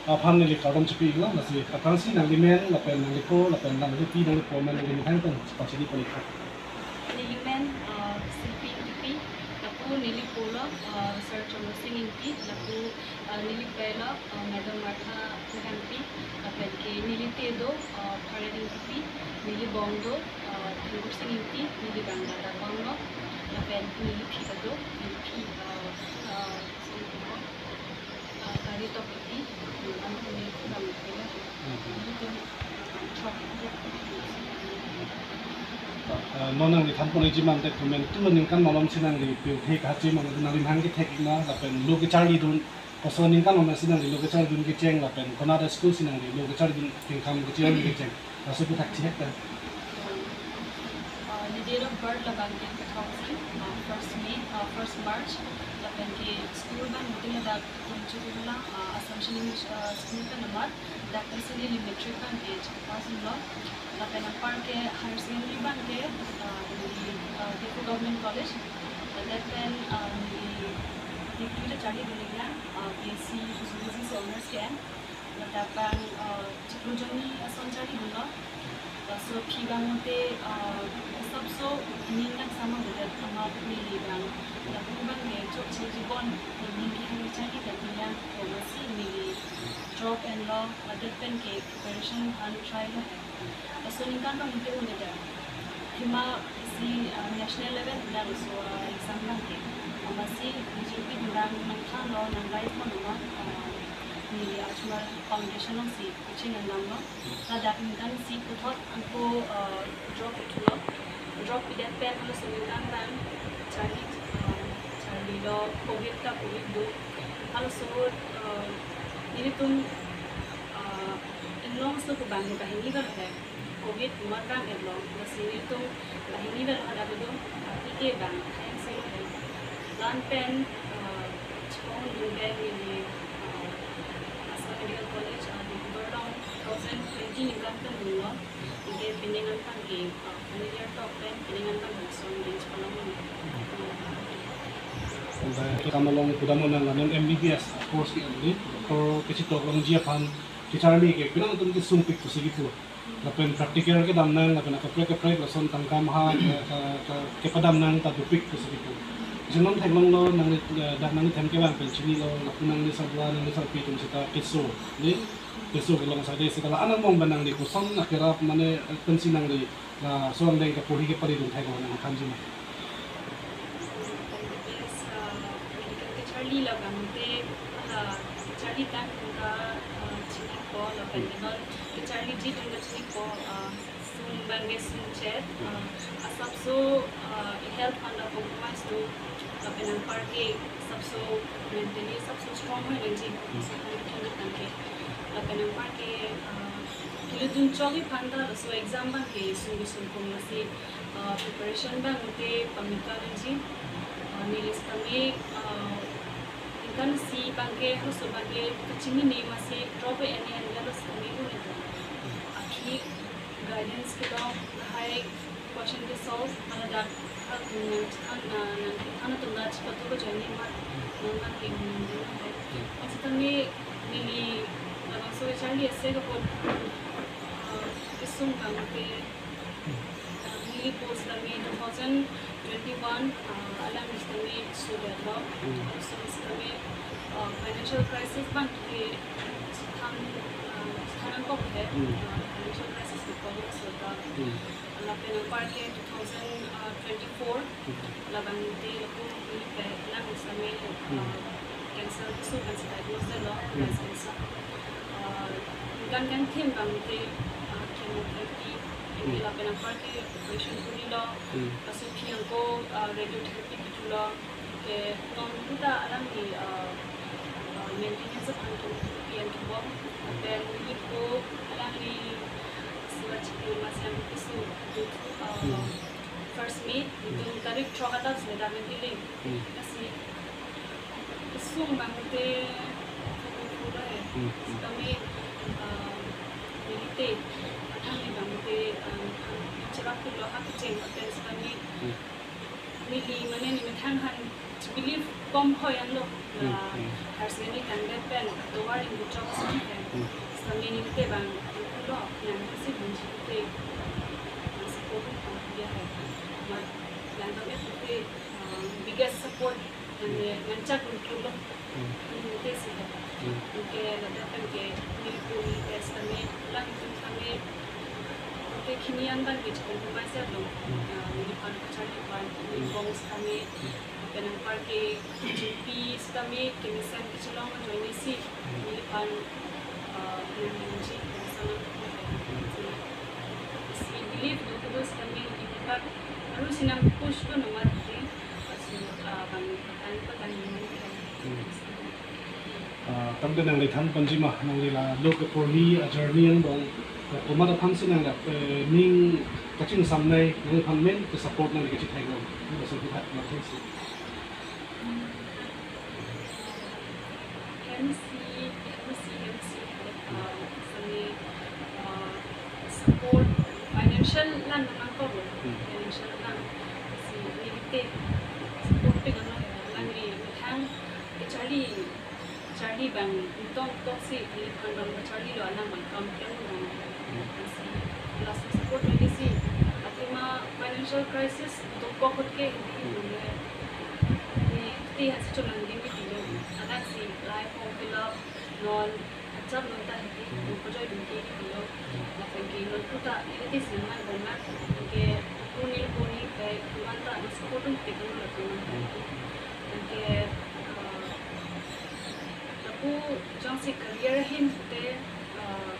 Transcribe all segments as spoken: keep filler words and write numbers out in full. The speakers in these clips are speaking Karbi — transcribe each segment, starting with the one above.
aphan neli kardom chipi-iklo, lasi aphrangsi nanglimen lapen nanglipo lapen nanglipi nanglipo amen nangli methang pen pachini pon-ik tha. Nelimen, uh, Silpi Ingtipi, lapu nelipo lo, uh, Sir Chomrosing Ingti, lapu, uh, nelipei lo, uh, Madam Martha Teganpi, lapen ke nelite do, uh, Pharet Ingtipi, nelibong do, uh, Thengursing Ingti, nelibang dada bang lo, lapen neliphi ta do, neliphi, uh, uh, Singkupon, uh, Kari Tok Ingti, nelibang do, neliphi bang lo. Hmm. Neliphi bang, uh, Chok. Uh, non nangli than pon-ikji mate, komantu aningkan malom si nangli pirthe kachi mate, nangli methang kethek-ik ma lapen lo kecharlidun, koson aningkan malom si nangli lo kecharlidun kecheng lapen konat a-school si nangli lo kecharlidun, kengkam kecharlidun kecheng, laso aputhak chihek ta. Uh, the date of birth labang ke two thousand, uh, first May, uh, first March, lapen ke school abang mate ladak Tumchurula, uh, Assumption English, uh, School pen amat, dak pensi neli matric abang ke chepaslo. Lapen anparke higher secondary abang ke, uh, neli, uh, Diphu Government College. Ladak pen, uh, neli degree ta charlidun iklang, uh, B S C Zoology si honours ke-en. Ladak abang, uh, chiklo jonni ason charlidunlo. Laso aphi abang mate, uh, asapso ning kangsam abang mate ama neli abang, lapu abang ke chokche jibon, ning kehang charli ta neli yang, to masi neli drop enlo, ladak pen ke preparation aphan try lo he. Laso aningkan abang mate un-edet. Athema isi, uh, national level pu laso, uh, exam abang ke. Amatsi B J P abang nangthanlo, nang-guide pon amat, uh, neli Ajmal Foundation alongsi coaching enlanglo. Ladak aningkan isi puthot anke, uh, drop ithulo. Drop pidet pen halaso aningkan abang charli, uh, charlilo, covid ta covid do. Halaso, uh, nelitum, uh, inglong so ko abang banghini abang he. Covid amat abang erlo, lasi nelitum banghini abang hadak do, tapi ke abang thanks lo he. La-an pen, uh, chikong dun abang neli, uh, Assam Medical College, uh, Dibrugarh along two thousand twenty aningkan pen dunlo. Anke pining an abang ke, uh, familiar tok pen pining an abang lason ding chipalong. Anke kam along kedam nang lanon M B B S course ke-en, doctor kachethok longji aphan kecharli ke penang atum kesungpik pusi kipu. Lapen practical kedam nang, lapen akaprek kaprek lason tangka maha ke, ke, ke, kepadam nang ta dopik pusi kipu. Lasi non theklonglo nangli, eh, dak nangli them kevang pen chinilo, lapu nangli sarbura, nangli sarpi atum seta keso, ne? Keso kelong sade seta la-an angbong abang nangli koson akerap mane, eh, pensi nangli laso angdeng kapohi kepalidun theklo nangthanji ma? Yes, uh, medical kecharli labang mate, uh, kecharli tang tangka, uh, chiniko, lapen ke non kecharliji tangka chiniko, uh, sum abang ke sum chet, uh, asapso, uh, health aphan ta compromise do, lapen anparke asapso mentally asapso strong hoi nangji, so aphan ke tangke. Lapen anparke, uh, kelutdun chokji aphan ta laso exam abang ke sungku sungku masi, uh, preparation abang mate pamika nangji. Uh, neli sitame, uh, aningkan isi abang ke, halaso abang ke kachinine masi drop en en, halaso sitame un-edet. Athe guidance kelong lahai question ke solve, hala dak halatum nangchethan, uh, nangchethan atum ta chepatu kajoine amat, nang abang ke un-edet. Lasi sitame neli labangso kecharli ase kapot, uh, kesung abang ke, uh, neli post sitame two thousand twenty-one, uh, alam sitame sudah lo. Hmm. So sitame, uh, financial crisis abang ke than, uh, than angkok he, Hmm. uh, financial crisis ke polo sota. Hmm. Lapen anparke two thousand twenty-four, Hmm. labang te lapu neli pe lang sitame, Hmm. uh, cancer keso kan si diagnose lo, Hmm. breast cancer. Uh, aningkan kangthim abang te, uh, chemotherapy, Hmm. lapen anparke operation puri lo, Hmm. laso aphi anke, uh, radiotherapy pithu lo, ke non puta alangli, uh, uh, maintenance aphan chemotherapy enthupbom, lapen neli po alangli sila chiklo masi ang keso, uh, Hmm. first May, Hmm. nelitum tarik throk adap sila dam neli. Hmm. Lasi kesung abang te pura he. Hmm. Sitame, uh, neli te, athang abang te, uh, cherap pulo ha kecheng lapen sitame, Hmm. neli mane neli methang aphan Believe kom hoi anlo. Hmm, ah, hmm. Higher secondary kandet pen tovar ingbuchok asam he. Hmm. Sami ningte bang lo, nang si bunji te. Nang support ko dia hai. Mat, nang kami te, ah, biggest support nang, hmm, nang chak untulo. Hmm. Ningte si hai. Hmm. Anke ladak anke ningpu ni test kami, lang itu kami. Anke kini anban ke chakon kumai sa lo. Hmm. Ah, ningpan kacharli pan, hmm, ningpong kami. Hmm. Penang parke G P sitame kemesen kechelong ajoine si, hmm, neli pan, uh, nangji kemesen si believe do kedo sitame neli pan aru sinang push ko nangmat si, si, uh, bang patang patang ini. Hmm. Ah, tangte nangli than ponji ma, nangli la lo keporhi a journey angbong, ah, komat aphan si nang la, eh, ning kachingsamnei, nangliphan main ke support nangli kachethek lo. Nangli support hat ma thek si. Hem si, hem si, hem si, ah, sami, ah, support, financial lan nangkok lo. Hmm. Financial lan si neli te support pe nang lo, nangli methang kecharli charli bang ingtong tok si, neli pan bang charli lo, alang bang kam klem lo bang. Hmm. Si, last support lagi si, athema financial crisis dokok ahut ke, hmm, neli te hasi cholang di miti lo. Alang si, lai form fill up, non, achap non ta hiti, hmm, non kojoi dun ke miti lo. Hmm. Lapen ke non puta, neli te si nang bon na, ke, puni, puni, ke, kuman ta, non support dun ke, non lapen non ta. Hmm. Ke, uh, lapu jongsi career ahin te, ah,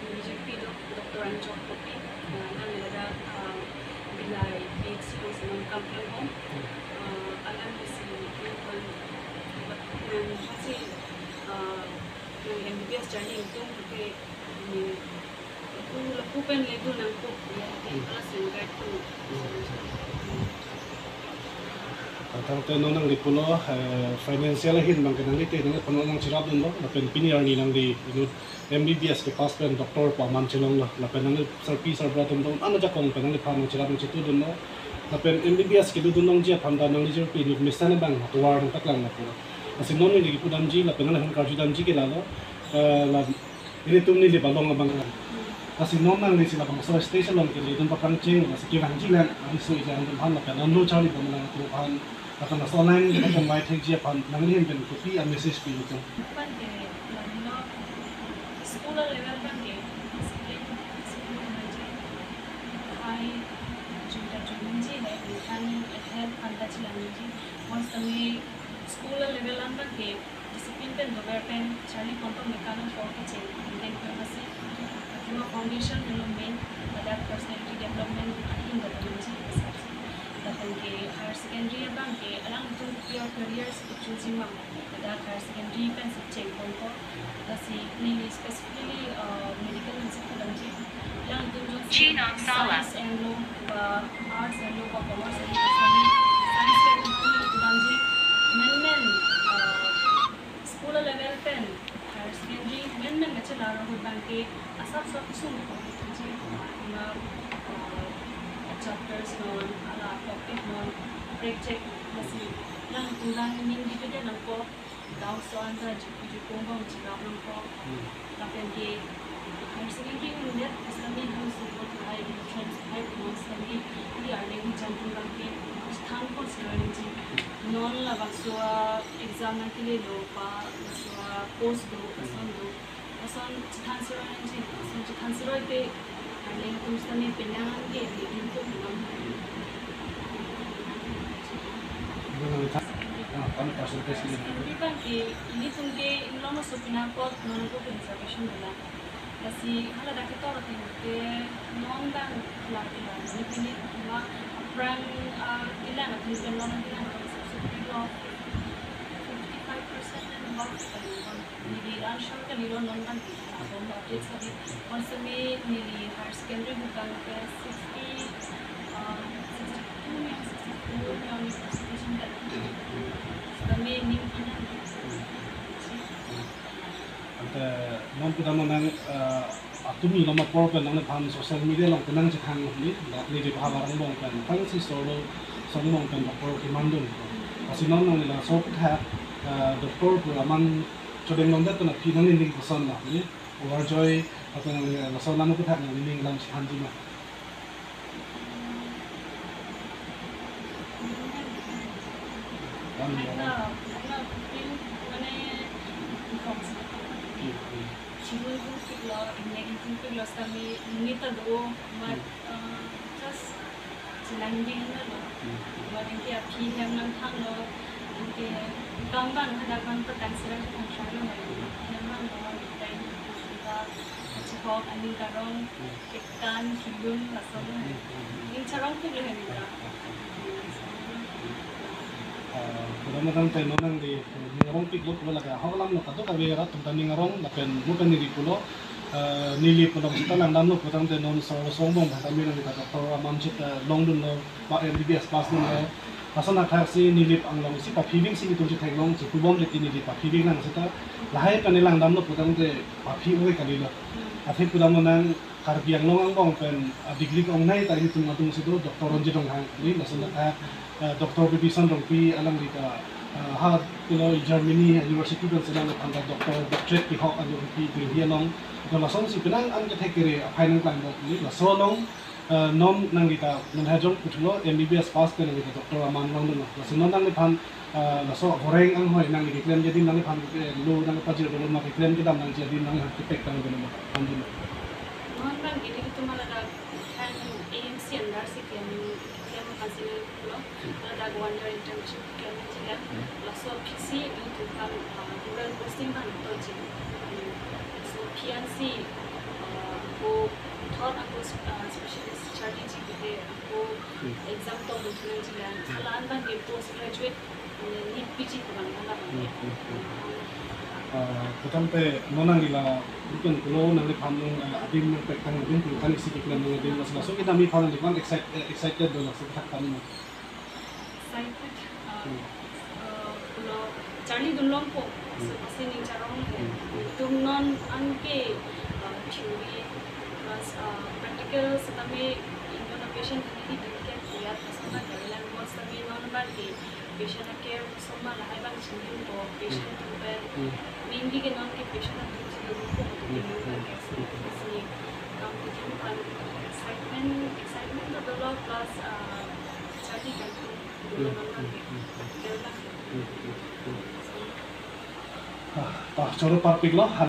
B J P dok, Doctor Anchok Kopi, ah, nang ladak, ah, Bhilai P H C alongsi nangkam klem bom. Ah, alang si nangkam, nang si, ah, nang M B B S journey ingtung te, ini, lapu, lapu pen le dun nangkok, ya, te, hmm, kelas yang guide ko. Hmm. Tangte non nangli pulo, eh, financial ahin bang ke nangli te nangli pano nangcherap dunlo, lapen pini arni nangli inut M B B S ke pass pen doctor pu aman chelong lo, lapen nangli sarpi sarbura atum atum ana jakong pen nangliphan nangcherap nangchetu dunlo, lapen M B B S kedo dun longji aphan ta nangli jirpi inut mesen abang tovar nangpaklang lapu. Lasi non neli kipu damji, lapen nangli han karju damji ke lalo, eh, la ilitum neli balong abang. Lasi non nangli si labangso stage along ke ledun paprang cheng, lasi kevangji lang, ari so ijang dun han lapen non lo charli bom lang tu han, lapen laso online ke pakai mai thekji aphan, nangli hem pen kopi a message pi ilitum. Pan ke, la nino school level pan ke, discipline, discipline hoji, hai, juta juta ji hai, kan help kan ta chilang ji, once kami school level an pan ke, discipline pen dover pen charli pontok me kanun por ke cheng, maintain pen masi. Athema foundation henlo main, ladak personality development ahin da teman ji. Lapen ke higher secondary abang ke alangtum your career si choose ma, ladak higher secondary pen si cheng ponpo. Lasi neli specifically, uh, medical institute damji. Alangtum jongsi Chinam Sala. Science enlo, ba arts enlo, ba commerce enlo, science, science pen institute damji. Men men, uh, school level pen, higher secondary, men men kachelar ahut bang ke asap sap sung ko ji, na, uh, chapters non, ala topic non, break check, lasi, alangtum dang ning di ke nangpo, gaon so anta ji, ji kong bang ji gaon nangpo, hmm, lapen ke, higher secondary un det, sami high school ko hai, entrance hai, non sami, di arle di jantung bang ke, than ko sirani ji, non labangso, uh, exam nangkele lo, pa, laso, uh, post do, lason do, lason chethan siroi nangji, lason chethan siroi te, arleng atum sitame penang ke, di, di atum penang. Bukan kita, ah, kami percentage ini. Secondary bang ke, ilitum ke, inglong aso pinapot, non ko conservation bola. Lasi, hala dak ketor atum ke, non bang, la, la, ni pini, ma, aphrang, ah, ilang atum ke, non ilang atum, so, so, fifty-five percent and above, neli answer kali lo non bang ke, abang update sabi, once me neli higher secondary bukang ke sixty, uh, sixty-two yang sixty-two yang ni percentage kan. Kami ning ina. Ante non pu dam nang, eh, atumi loma apor pen nangliphan social media along penang chethang ni, dak ni di bhaba rang bong pen, tang si solo song bong pen doctor kemandun. Sinon nangli laso aphuthak, ah, doctor pu aman chodeng longdet pen aphi nangli ning koson lo, ni overjoy, atau nangli laso alam aphuthak nangli ning alam si thanji ma? Kan, Laina, laina pil mane, hmm, hmm. Chimul bu pik lo, ingneng inting pik lo, sami nita do, mat, hmm, eh, just chelangding lo. Hmm. Mat ke aphi hem nangthang lo, ke kang bang hadak bang petang serang petang serang lo, hem nang lo, tai, ka, kachihok, aning karong, hmm, kekan, kilun, laso lo. Hmm, hmm, hmm. Ning charong pik lo hem ta. Ah, pura matang te non nangli ning arong pik lo, pura lake ahok alam lo, kadokave arat atum ta ning arong lapen mo pen neli pulo, eh, neli pulo seta langdam lo putangte non so song bom bhai kami nangli ta doctor aman seta longdun lo, ba M B B S pass dun lo. Lason athak si neli anglong si paphi ving si itum si theklong si pubom de ti neli paphi ving nang seta lahai pen langdam lo putangte paphi oi kali lo. Aphi pudam lo nang Karbi Anglong angbong pen, ah, degree ke-ongnei ta itum adung si do, Doctor Ronjit Ronghang, ni lason ta, ah, Doctor Bibison Rongpi alangli ta, ah, ha, you know, Germany university pen si alangliphan ta doctor, doctorate kehok anu pi Delhi along. To lasonsi penang an kethek kere aphai nangklang do, ni laso along, ah, non nangli ta non hajong puthulo M B B S pass pen nangli ta doctor aman longdun lo. Laso non nangliphan, ah, laso horeng anghoi nangli keklem adim nangliphan ke lo nangpajir dolo ma keklem kedam nangji adim nangli kepek tang dolo ma, tang dolo. Non bang gini itu malah ada kan A M C under si klem, klem masih lo. Ada one year internship klem aja kan. Laso P C itu kan, ah, rural posting kan to ji. Laso P N C, ah, ko third ako, ah, specialist charge ji ke ako exam to mungkin aja kan. Hala an bang di postgraduate, eh, ni P G ko bang na. Hmm, hmm, hmm. Ah, putangte non nangli la bukan pulo nangliphan, eh, adim nangpek tang adim pulo kan isi keklem adim laso laso kita mi phan nangliphan excite-, eh, excited do laso thak kami ma? Excited, ah, hmm, ah, pulo charli dun longpo. Hmm. So, pasi ning charong, eh, hmm, itum non anke, ah, theory plus, ah, practical setame itum patient ini di delicate ya, laso na jalan buat setame non bang di patient care semua lahai bang chingding ko patient atum pen. Hmm. Mainly ke non ke patient atum chingding ko, hmm, atum pen ke si kam bikin pan excitement, excitement to dolo plus, ah, charli kan tu dolo, hmm, non bang ke. Hmm. Dolo bang ke. Hmm. Hmm. Hmm. Ah, ta choro parpik lo.